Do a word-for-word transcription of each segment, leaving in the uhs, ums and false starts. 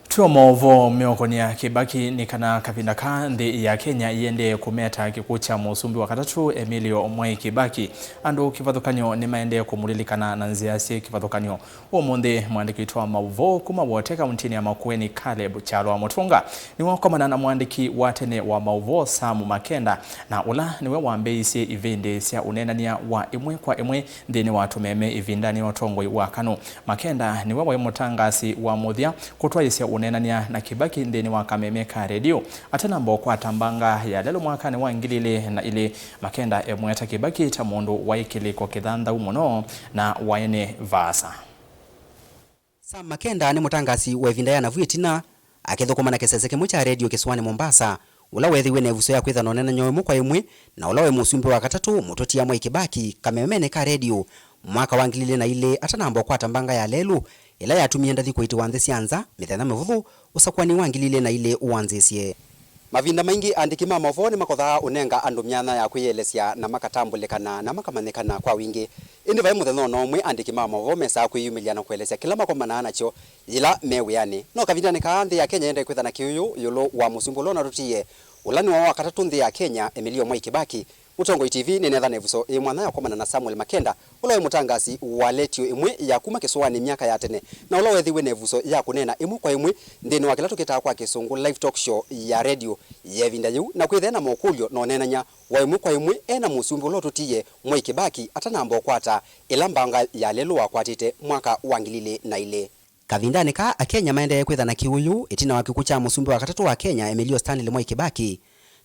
Twĩ o maũvoo meũkonĩa Kĩbaki nĩ kana kavinda kaa nthĩ ya Kenya ĩendee kũmeta kĩkw'ũ kya mũsumbĩ wa katatũ Emilio Mwai Kĩbaki. Andũ kĩvathũkany'o nĩmaendee kũmũlilikana na nzĩa syĩ kĩvathũkany'o. Ũmũnthĩ, mwandĩki witũ wa maũvoo kuma Wote kauntinĩ ya Makueni, Caleb Kyalwa Mũtũnga, nĩwakomana na mwandĩki wa tene wa maũvoo Sam Makenda, na ũla nĩwe wambĩĩisye ivĩndĩ sya ũneenany'a wa ĩmwe kwa ĩmwe nthĩnĩ wa tũmeme ĩvindanĩ ya ũtongoi wa KANU. Makenda nĩwe waĩ mũtangaasi wa mũthya kũtwaĩĩsya ũneenany'a na Kĩbaki nthĩnĩ wa kameme ka redio. Atanamba ũkwata mbanga ya lelũ mwakanĩ wa ngili ilĩ na ilĩ, Makenda emweta Kĩbaki ta mũndũ waĩ kĩlĩko kĩthanthau mũno na waĩ nĩ vaasa. Sam Makenda nĩ mũtangaasi wa ĩvinda ya navu ĩtina, akĩthũkũma na kĩsese kĩmwe kya redio kĩsũanĩ Mombasa, ũla weethĩiwe na ĩvuso ya kwĩtha na ũneenany'a wa ĩmwe kwa ĩmwe na ũla waĩ mũsumbĩ wa katatũ, Mũtũtia Mwai Kĩbaki, kamemenĩ ka redio mwaka wa ngili ilĩ na ilĩ, atanamba ũkwata mbanga ya lelũ ĩla yatumie ndathi kũitĩwa nthĩ sya nza mĩthenya mĩvũthũ ũsakũani wa ngili ilĩ na ilĩ ũanzĩsye. Mavinda maingĩ, andĩki ma maũvoo nĩmakothaa ũnenga andũ myanya ya kwĩyĩelesya na makatambũlĩkana na makamanyĩkana kwa wingĩ. Ĩndĩ vaĩ mũthenya o na ũmwe andĩki ma maũvoo mesaa kwĩyumĩlya na kũelesya kĩla makomanaa nakyo yĩla me wĩanĩ. No kavindanĩ kaa, nthĩ ya Kenya ĩendee kwĩtha na kĩũyũ ĩũlũ wa mũsumbĩ ũla ũnatũtie, ũla nĩwe wa katatũ nthĩ ya Kenya, Emilio Mwai Kĩbaki. Mũtongoi T V nĩneetha na ĩvuso yĩ mwanya ya kũkomana na Samuel Makenda, ũla waĩ mũtangaasi wa letio ĩmwe ya kuma kĩsũanĩ myaka ya tene, na ũla weethĩiwe na ĩvuso ya kũneena ĩmwe kwa ĩmwe nthĩnĩ wa kĩla tũkĩtaa kwa Kĩsũngũ live talk show ya redio ya ĩvinda yĩu, na kwĩthĩa na mokũlyo na ũneenany'a wa ĩmwe kwa ĩmwe e na mũsumbĩ ũla ũtũtie, Mwai Kĩbaki, atanamba ũkwata ĩla mbanga ya lelũ wakwatĩte mwaka wa ngili ilĩ na ilĩ. Kavindanĩ kaa, Akenya maendee kwĩtha na kĩũyũ ĩtina wa kĩkw'ũ kya mũsumbĩ wa katatũ wa Kenya, Emilio Stanley Mwai Kĩbaki.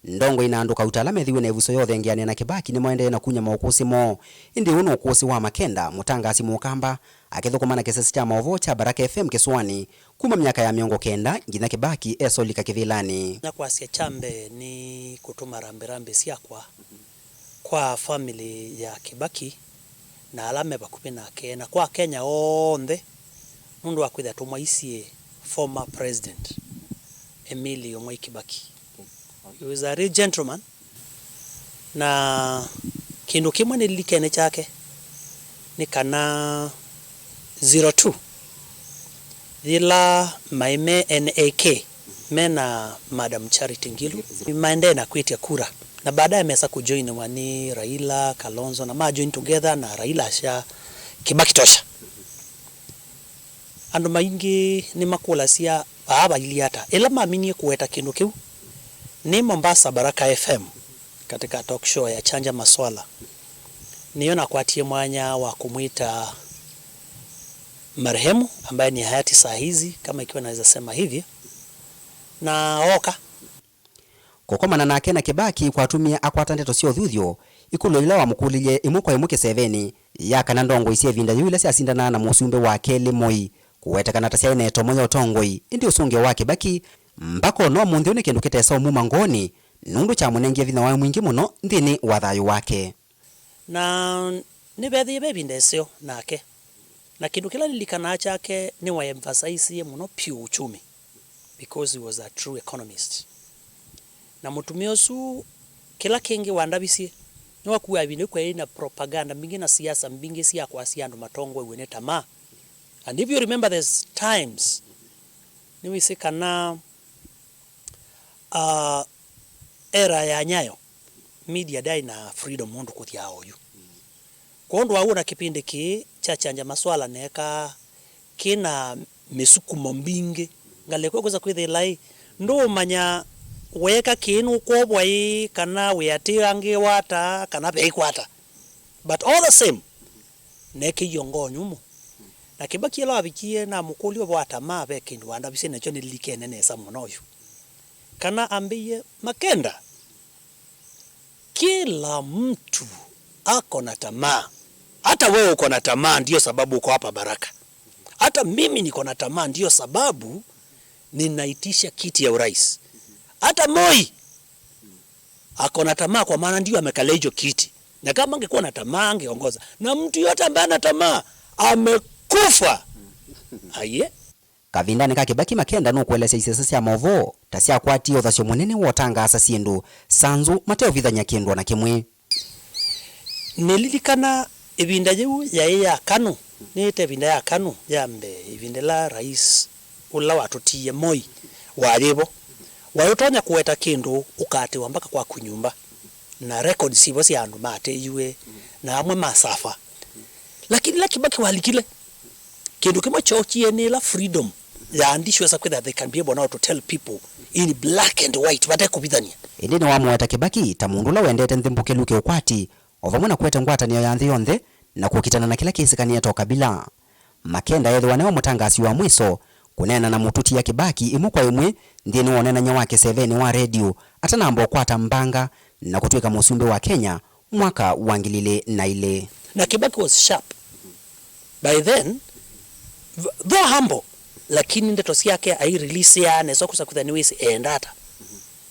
Ndongoi na andũ kauta ala methĩiwe na ĩvuso ya ũthengeanĩa na Kĩbaki nĩmaendee na kunya maũkũsĩ moo. Ĩndĩ ũũ nĩ ũkũsĩ wa Makenda, mũtangaasi mũkamba, akĩthũkũma na kĩsese kya maũvoo kya Baraka F M kĩsũanĩ kuma myaka ya mĩongo kenda nginya Kĩbaki esolika kĩvĩlanĩ. Na kwasya kya mbee nĩ kũtũma rambirambi syakwa kwa family ya Kibaki na ala me vakuvĩ nake, na kwa Kenya onthe, nũndũ wa kwĩthĩa tũmwaisye former president Emilio Mwai Kibaki. He was a real gentleman, na kĩndũ kĩmwe nĩlilikene kyake nĩ kana zero two, yĩla maĩ me N A K me na Madam Charity Ngilu, maendee na kwĩtya kura, na baadaye mesa kũjoinwa nĩ Raila, Kalonzo, na majoin together na Raila asya Kibaki tosha. Andũ maingĩ nĩmakũlasya vaa vailyĩ ata. Ĩla maminie kũweta kĩndũ kĩu, nĩ Mombasa Baraka F M, katika talk show ya Chanja Maswala, nĩyo nakwatie mwanya wa kũmwĩta marehemu, ambaye ni hayati saa hizi, kama ikiwa naweza sema hivi, na oka. Kũkomana nake na Kibaki kwatumie akwata ndeto sya ũthuthyo ikũlyo ila wamũkũlilye ĩmwe kwa ĩmwe kĩsevenĩ, ya kana ndongoi sya ĩvinda yĩu ila syasindanaa na mũsumbĩ wa kelĩ Moi kũwetekana ta syaĩ na ĩtomo ya ũtongoi. Ĩndĩ ũsũngĩo wa Kibaki mpaka o na ũmũnthĩ ũũ nĩ kĩndũ kĩtesa ũmuma ngoonĩ, nũndũ kyamũnengie vinya waĩ mwingĩ mũno nthĩnĩ wa thayũ wake. Na nĩvethĩie ve ĩvinda ĩseo nake, na kĩndũ kĩla nĩlilikanaa kyake, nĩwaemphasaisie mũno vyũ uchumi, because he was a true economist. Na mũtumĩa ũsu, kĩla kĩngĩ wandavisye, nĩwakuaa ĩvinda yu kwaĩ na propaganda mbingĩ na siasa mbingĩ sya kwasya andũ matongoew'e nĩ tamaa. And if you remember those times, nĩwĩsĩ kana, ah, era ya Nyayo, media ndyaĩ na freedom ũndũ kũthyaa oyu. Kwondũ wa w'o na kĩpindi kĩĩ kya Chanja Maswala neekaa kĩ na mĩsukumo mbingĩ, ngalĩko ĩkwĩsa kwĩthĩla ĩ, ndũũmanya weeka kĩĩ nũkwovwa ĩ, kana wĩatĩangĩwa ata, kana veĩkwata. But all the same, neekĩie ngoo nyumu. Na Kibaki ĩla wavikie namũkũlya ũvoo wa tamaa, ve kĩndũ wandavisye nakyo nĩlilikene nesa mũno oyu. Kana ambĩie, Makenda, kila mtu ako na tamaa. Hata wewe uko na tamaa, ndio sababu uko hapa Baraka. Hata mimi niko na tamaa, ndio sababu ninaitisha kiti ya urais. Hata Moi ako na tamaa, kwa maana ndio amekalia hicho kiti. Na kama angekuwa na tamaa, angeongoza. Na mtu yote ambaye ana tamaa, amekufa. Aye. Kavindanĩ ka Kibaki, Makenda nũkũelesya isese sya maũvoo ta syakwatie ũthasyo mũnene wa ũtangaasa syĩndũ sanzũ mateũvithany'a kĩndũ o na kĩmwe. Nĩlilikana ĩvinda yĩu yaĩ ya KANU, nĩĩte ĩvinda ya KANU ya mbee, ĩvinda ĩla Rais Ũla watũtiie Moi wayĩvo, waĩ ũtonya kũweta kĩndũ ũkaatĩwa mpaka kwaku nyũmba, na records ivo sya andũ mateeiwe, na amwe masafa. Lakini ĩla Kibaki walikile, kĩndũ kĩmwe kyookie nĩ ĩla freedom ya andũ asu kwĩthĩwa they can be able now to tell people in black and white, vate kũvithania. Ĩndĩ nĩwamũweta Kibaki ta mũndũ ũla wendete nthĩ mbũkĩlu kĩũkwati, o vamwe na kũete ngwatanĩo ya nthĩ yonthe na kũkitana na kĩla kĩsĩkanĩe ta ũkabila. Makenda ethĩwa nĩwe mũtangaasi wa mwiso kũneena na mũtũtia Kibaki ĩmwe kwa ĩmwe nthĩnĩ wa ũneenany'a wa kĩsevenĩ wa redio atanamba ũkwata mbanga na kũtw'ĩka mũsumbĩ wa Kenya mwaka wa ngili ilĩ na ilĩ. Na Kibaki was sharp by then, though humble, lakini ndeto syake aireleaseaa nesa kũsa kwĩthĩwa nĩwĩsĩ eenda ata.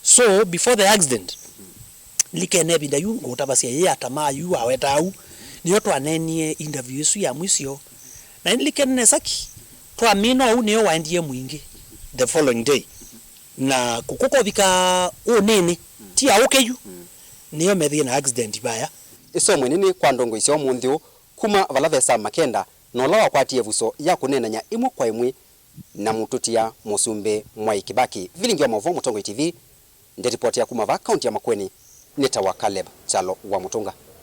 So before the accident, likene ĩvinda yu ngũtavasya yĩ ya tamaa yu wawetaa u, nĩyo twaneenie interview ĩsu ya mwisyo. Na nĩlikene nesa ki, twamina ũu nĩyo waendie Mwingĩ the following day. Na kũkũ kũvika ũnĩnĩ, ti aũke yu, nĩyo methĩie na accident vaya. Ĩsomo ĩnene kwa ndongoi sya ũmũnthĩ ũũ kuma vala ve saa makenda na ũla wakwatie ĩvuso ya kũneenany'a ĩmwe kwa ĩmwe na mũtũtia mũsumbĩ Mwai Kibaki. Vilingi wa maũvoo, Mũtongoi T V, ndĩtipotia kuma vaa kaunti ya Makueni, nĩtawa Caleb Kyalo wa Mũtũnga.